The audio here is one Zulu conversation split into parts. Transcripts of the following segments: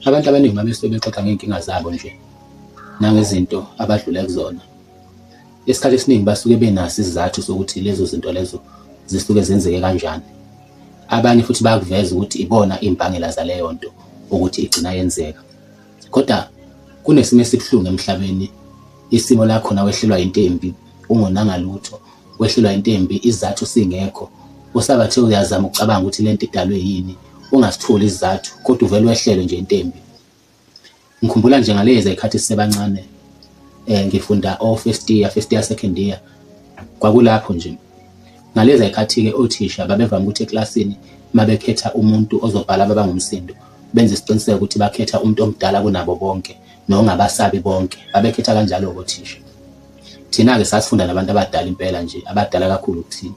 Abantu abaningi uma besuke bexoxa ngey'nkinga zabo nje nangezinto abadlula kuzona, isikhathi esiningi basuke benaso isizathu sokuthi lezo zinto lezo zisuke zenzeke kanjani. Abanye futhi bayakuveza ukuthi ibona iy'mbangela zaleyo nto ukuthi igcina yenzeka. Kodwa kunesimo esibuhlungu emhlabeni, isimo la khona wehlelwa into embi ungonanga lutho, wehlelwa into embi isizathu singekho, usabathe uyazama ukucabanga ukuthi lento idalwe yini, ungasitholi isizathu kodwa uvele wehlelwe nje into embi. Ngikhumbula nje ngalezi zikhathi sisebancane ngifunda o first year, first year, second year, kwakulapho nje ngalezi zikhathi-ke othisha babevame ukuthi eklasini uma bekhetha umuntu ozobhala ababangumsindo, benze isiqiniseko ukuthi bakhetha umuntu omdala kunabo bonke nongabasabi bonke. Babekhetha kanjalo-ke othisha. Thina-ke sasifunda nabantu abadala impela nje, abadala kakhulu kuthina.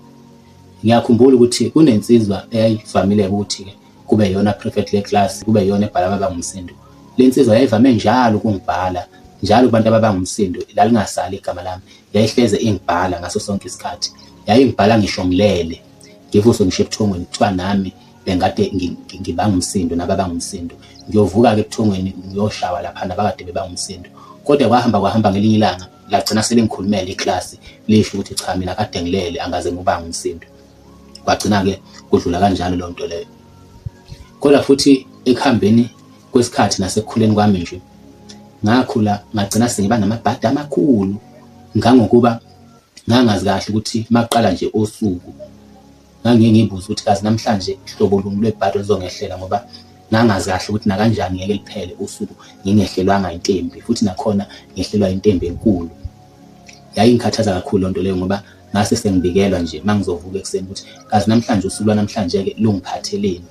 Ngiyakhumbula ukuthi kunensizwa eyayivamile ukuthi-ke kube yona prefect le-class, kube yona ebhala ababangumsindo. Le nsizwa yayivame njalo ukungibhala, njalo kubantu ababangumsindo lalingasali igama lami. Yayihleze ingibhala ngaso sonke isikhathi. Yayingibhala ngisho ngilele, ngivuswe ngisho ebuthongweni kuthiwa nami bengikade ngibanga umsindo nababanga umsindo. Ngiyovuka-ke ebuthongweni ngiyoshawa laphana abakade bebanga umsindo. Kodwa kwahamba kwahamba ngelinye ilanga lagcina selingikhulumela iklasi lisho ukuthi cha mina kade ngilele angaze ngiwubange umsindo. Kwagcina-ke kudlula kanjalo leyo nto leyo. Kodwa futhi ekuhambeni kwesikhathi nasekukhuleni kwami nje ngakhula ngagcina sengiba namabhadi amakhulu ngangokuba ngangazi kahle ukuthi makuqala nje usuku ngangiye ngibuze ukuthi kazi namhlanje hlobo luni lwebhadi oluzongehlela ngoba ngangazi kahle ukuthi nakanjani ngeke liphele usuku ngingehlelwanga intembi futhi nakhona ngehlelwa intembi enkulu. Yayingikhathaza kakhulu loo nto leyo ngoba ngase sengibikelwa nje uma ngizovuka ekuseni ukuthi kazi namhlanje usuku lwanamhlanje-ke lungiphatheleni.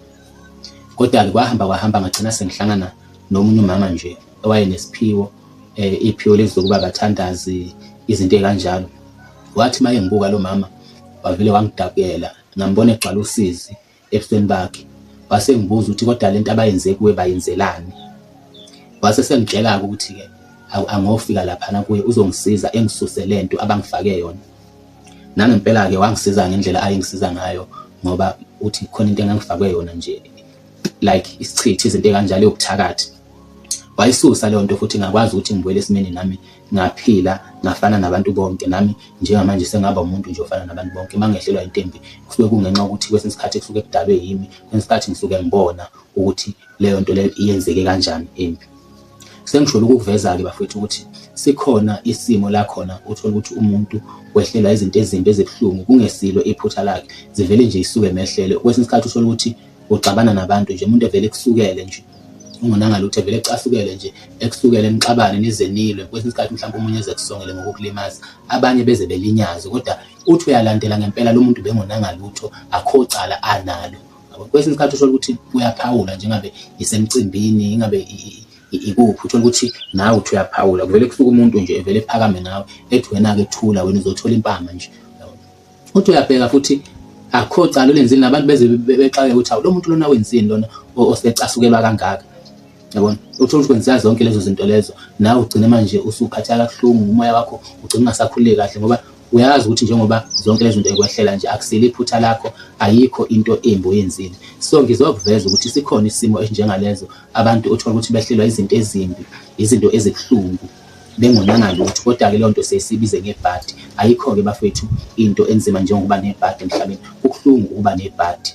Kodwa-ke kwahamba kwahamba ngagcina sengihlangana nomunye umama nje owayenesiphiwo iphiwo leli zokuba abathandazi izinto ey'kanjalo. Wathi uma engibuka lo mama wavele wangidabukela, ngambona egcwala usizi ebusweni bakhe. Wase engibuza ukuthi kodwa lento abayenze kuwe bayenzelani? Wase sengitshela-ke ukuthi-ke angofika laphana kuye uzongisiza engisuse lento abangifake yona. Nangempela-ke wangisiza ngendlela ayengisiza ngayo ngoba uthi khona into engangifakwe yona nje like isichithi izinto ekanjalo yobuthakathi. Wayisusa leyo nto futhi ngakwazi ukuthi ngibuyele esimeni nami ngaphila ngafana nabantu bonke nami njengamanje sengaba umuntu nje ofana nabantu bonke. Uma ngehlelwa into embi kusuke kungenxa yokuthi kwesinye isikhathi kusuke kudalwe yimi, kwesinye isikhathi ngisuke ngibona ukuthi leyo nto leyo iyenzeke kanjani embi. Sengisholo ukukuveza-ke bafowethu ukuthi sikhona isimo la khona uthole ukuthi umuntu wehlelwa izinto ezimbi ezibuhlungu kungesilo iphutha lakhe, zivele nje isuke mehlele. Kwesinye isikhathi uthole ukuthi uxabana nabantu nje, umuntu evele ekusukele nje ungonanga lutho, evele ecasukele nje, ekusukele nixabane nize nilwe. Kwesinye isikhathi mhlawumbe omunye eze kusongele ngokukulimaza, abanye beze belinyaze, kodwa uthi uyalandela ngempela lo muntu bengonanga lutho, akho cala analo. Kwesinye isikhathi uthole ukuthi uyaphawula nje ngabe isemcimbini, ingabe ikuphi, uthole ukuthi nawe uthi uyaphawula, kuvele kusuke umuntu nje evele ephakame ngawe ethi wena-ke thula wena uzothola impama nje. Uthi uyabheka futhi akho cala olenzile nabantu beze bexake ukuthi awu lo muntu lona wenzini lona osecasukelwa kangaka. Yabona? Uthole ukuthi kwenzeka zonke lezo zinto lezo nawe ugcine manje usuphatheka kabuhlungu umoya wakho ugcine ungasakhululeki kahle ngoba uyazi ukuthi njengoba zonke lezi zinto ekwehlela nje akusile iphutha lakho, ayikho into embi oyenzile. So ngizokuveza ukuthi sikhona isimo esinjengalezo abantu othola ukuthi behlelwa izinto ezimbi, izinto ezibuhlungu bengonanga lutho kodwa-ke leyo nto sesiyibize ngebhadi. Ayikho-ke bafethu into enzima njengokuba nebhadi emhlabeni. Kubuhlungu ukuba nebhadi.